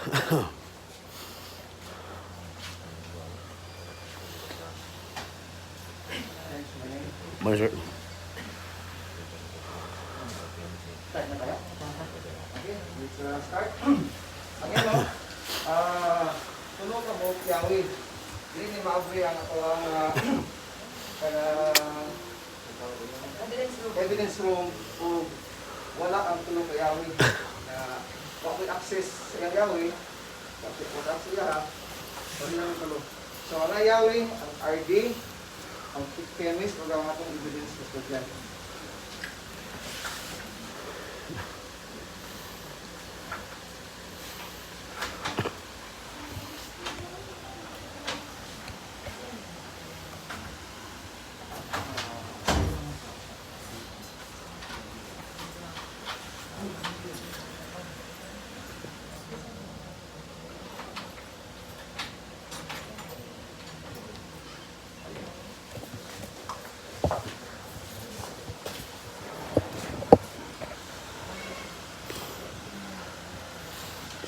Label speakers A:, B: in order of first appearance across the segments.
A: Morning, sir.
B: Start na tayo? Okay, let's start. Ang yan, no? Tulo ka mo, yawi. Dili ni maabri ang ako ang kanang evidence room o wala ang tulo ka yawi. Na wa ko'y access sa iyang yawi. Kasi wala sa iya ha. Wala lang ang tulo. So ang yawi, ang RD, ang chemist, o ang atong evidence custodian.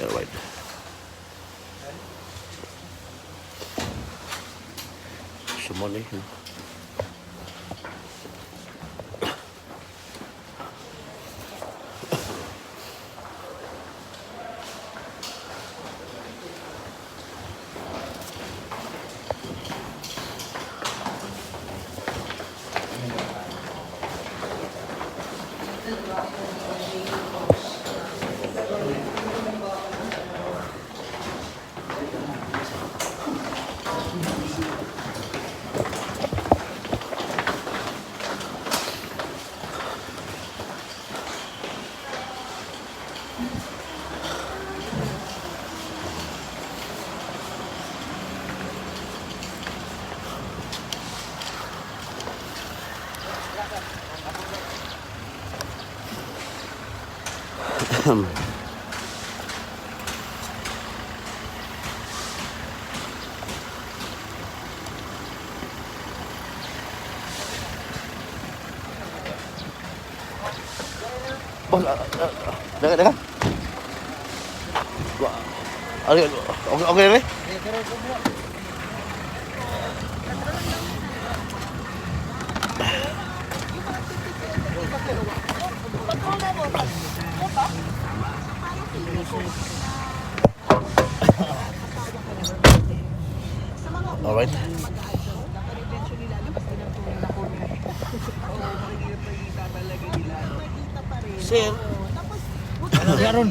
A: Yeah, right. Some money. Boss, teka, teka. Okay, okay, okay rin? Alright. Sir.
C: Ano siya ron?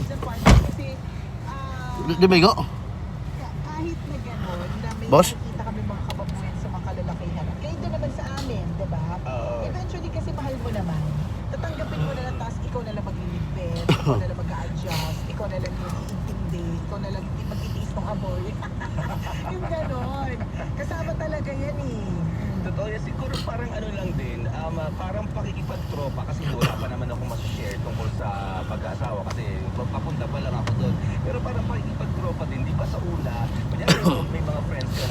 A: Di ba igo?
D: Kahit na gano'n, na may
A: Boss?
D: nakikita kami mga kababuyan sa mga kalalakihan. At kayo doon naman sa amin, di ba? Eventually kasi mahal mo naman. Tatanggapin mo na lang, tapos ikaw na lang magliligpit, ikaw na lang mag-a-adjust, ikaw na lang yung iintindi, ikaw na lang hindi magtitiis ng amoy. Yung gano'n. Kasama talaga yan eh.
E: Totoo yan. Siguro parang ano lang din, parang pakikipagtropa kasi wala pa naman ako masashare tungkol sa pag-asawa kasi papunta pa lang ako doon. Pero parang pakikipagtropa din, di ba sa una, kunyari may mga friends ka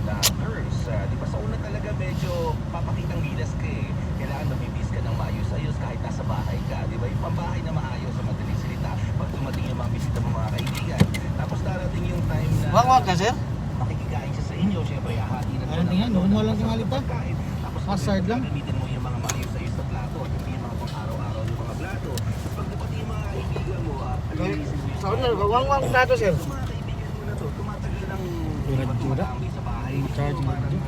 E: na girls, di ba sa una talaga medyo papakitang gilas ka eh. Kailangan mabibis ka ng maayos-ayos kahit nasa bahay ka, di ba? Yung pambahay na maayos sa madaling salita, pag dumating yung mga bisita mo mga kaibigan, tapos darating yung time na
B: Wag ka, sir?
E: makikikain siya sa inyo, syempre ahati na
C: Meron din yan, normal lang tingali pa.
E: pagkain. Tapos
C: Hazard lang.
E: gagamitin mo yung mga maayos-ayos na plato at hindi yung mga pang-araw-araw yung mga plato. Pag dumating yung mga kaibigan mo, linisin mo yung
B: Sa una, wang-wang plato, sir.
E: Yung mga kaibigan mo na to, tumatagal ng
C: Dura, dura.
E: tumatambay sa bahay.
C: Charge mo.
E: Parang yung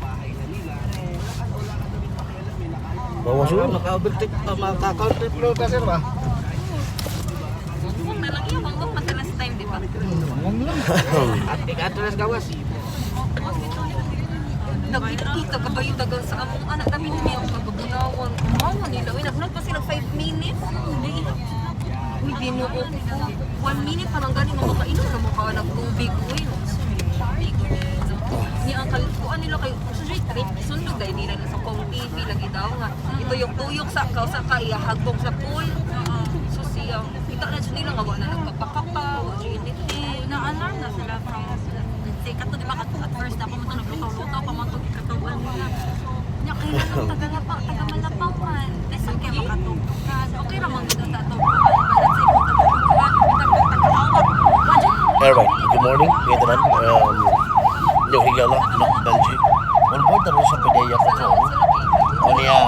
E: bahay na nila. Wala ka na rin pakialam eh, na kahit ano
A: Bawas yun.
B: Maka-overtake, maka-counter flow ka, sir ba?
F: Wag na lang iya, wag man last time, di ba?
C: Wang lang.
B: At ikato gawas.
F: Nagkita ka ba yung dagan sa among anak? Dami niya ang kagabunawan. Umawa nila. Uy, nagnag pa sila 5 minutes. Hindi. Uy, ginoo ko. 1 minute pa lang gani mga kainom na mukha ng tubig. Uy, no. Niya ang kalikuan nila kay sa trip sundog dahil nila sa Kong TV lagi daw nga ito yung tuyok sa kausa ka ihagbong sa pool. So siya kita na jud nila nga wa na nagkapakapa wa jud anything.
G: Na-alarm na sila from, let's say, kato di ba kato at first na pamunta naglutaw-lutaw pa man to gikatuan nila. Nya kailan ang taga lapa, taga Malapaw man. Bisan kay makatugtukan. Okay ra man gud ang tatugtukan. But let's say kung tatugtukan, taga tagahawak.
A: Alright, good morning. Ngayon tanan, yung higala, no, Benji. On board na rin sa PDEA Patrol. O niya,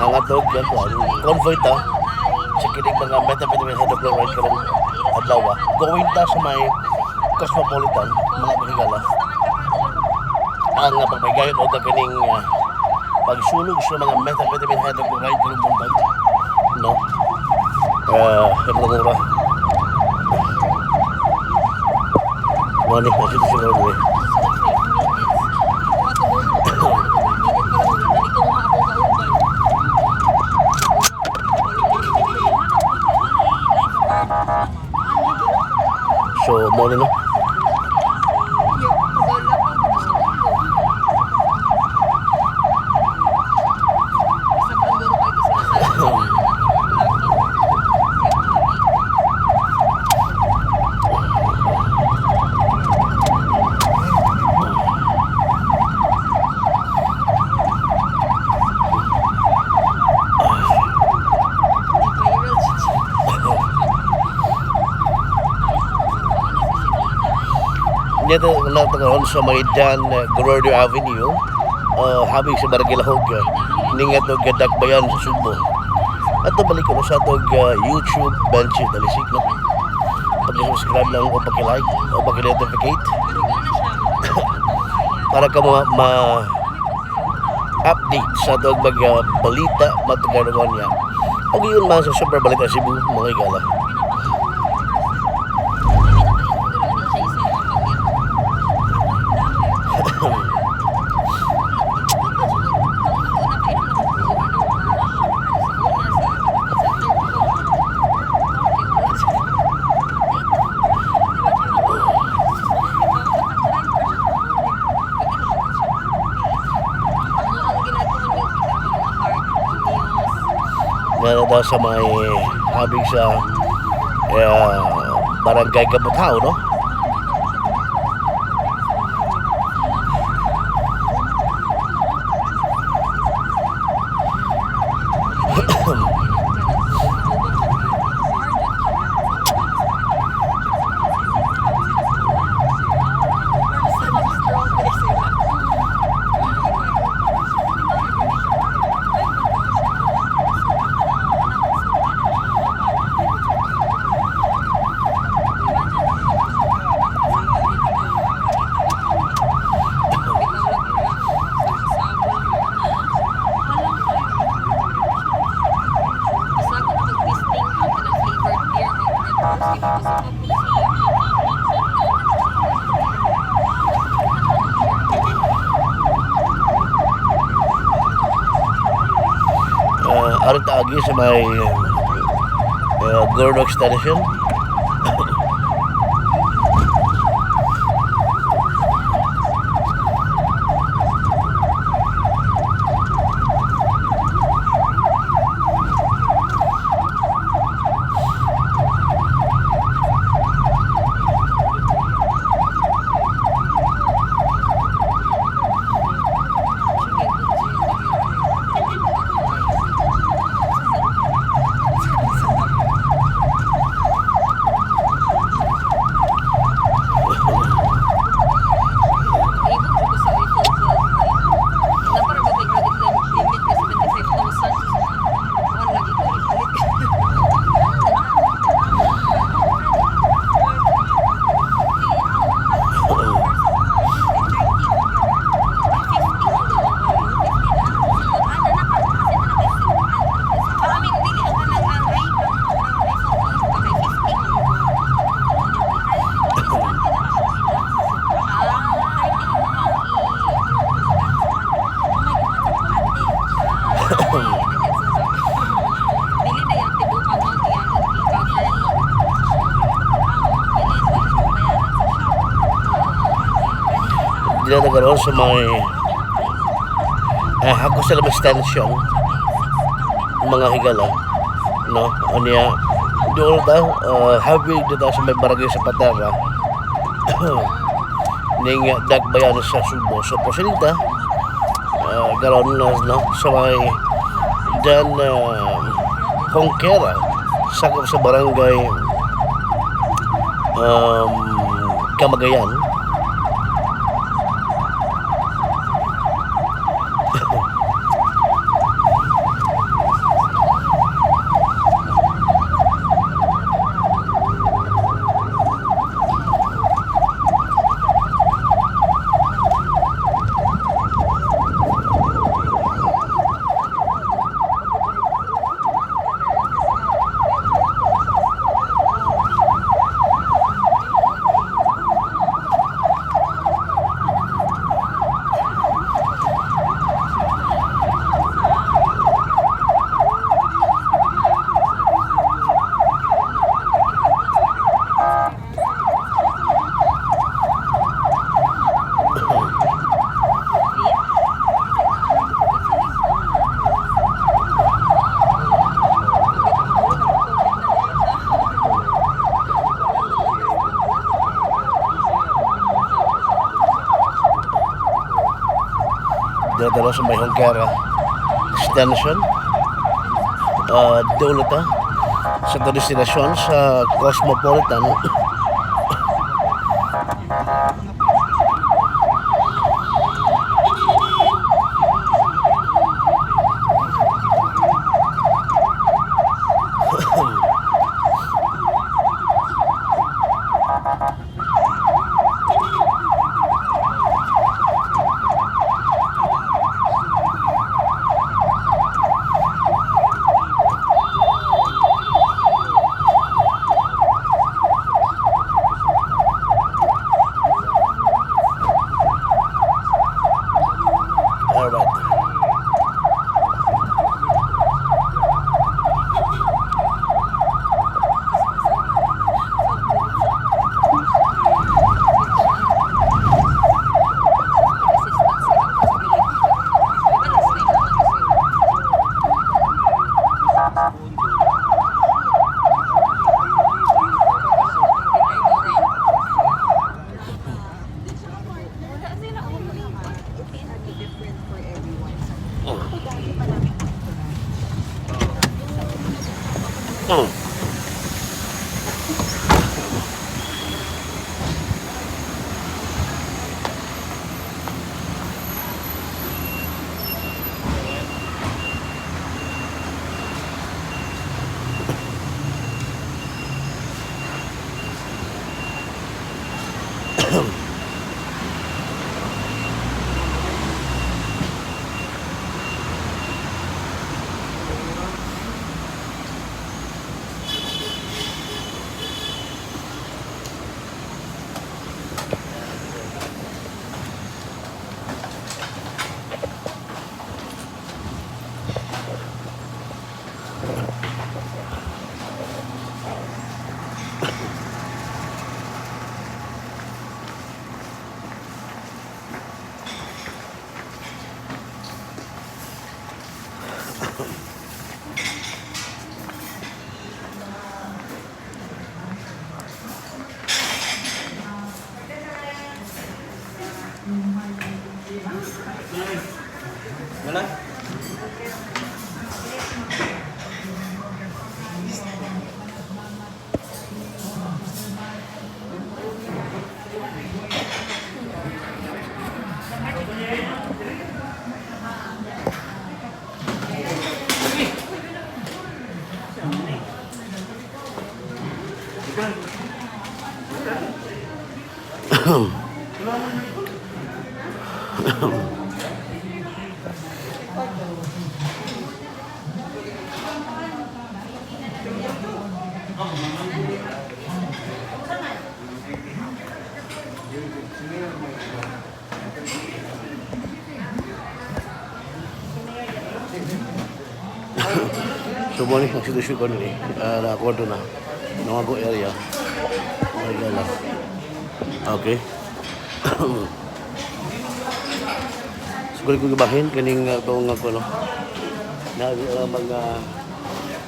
A: ang atog, convoy ta, sa kinig mga methamphetamine hydrochloride karong adlaw. Going ta sa may Cosmopolitan, mga higala. Ang pagpagayon o kining pagsunog sa mga methamphetamine hydrochloride karong buntag. No? Mga mura. Wala ni kasi siguro ni. So, mo ni no. Dito na karon sa may Dan Gorordo Avenue, habig sa Barangay Lahog, ningat og Dakbayan sa Sugbo. Ato balik ko sa atong YouTube Benji Talisik, no. Pag-subscribe lang o pag-like o pag-notificate para ka ma update sa atong mga balita matagaruan niya. O yun man sa Super Balita Cebu, mga igala. Nga daw sa may habig sa Barangay Kabutao, no? Aron taagi sa may Gordo Extension. Dito na karon sa may Hakos sa Extension, mga higala, no? Anya doon ta habig dito sa may barangay sa Patara ning Dakbayan sa Sugbo. So proceed ta garon na, no, sa may Dan Conquera, sakop sa barangay Kamagayan. Dala-dala sa may Hongkara Extension. Dulota sa destinasyon sa Cosmopolitan. Alright.
D: It's ano, different for everyone. Ako dati maraming entourage. So mo ni ang sitwasyon ko ni na kwarto na Nangago area. Mga gala. Okay. Siguro ko gibahin kaning itong ako no. Na mga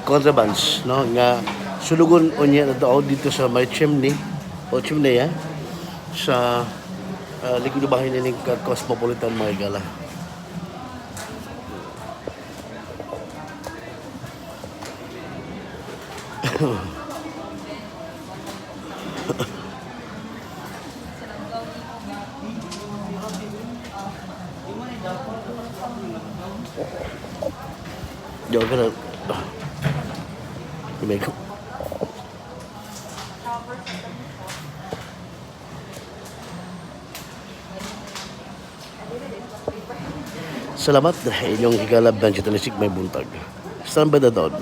D: contrabands no nga sulugon unya na daw dito sa may chimney o chimney sa likod bahin ni Cosmopolitan mga gala.
A: Yo ka na. May ko. Salamat inyong higala Benji Tanisik, may buntag. Stand by the dog.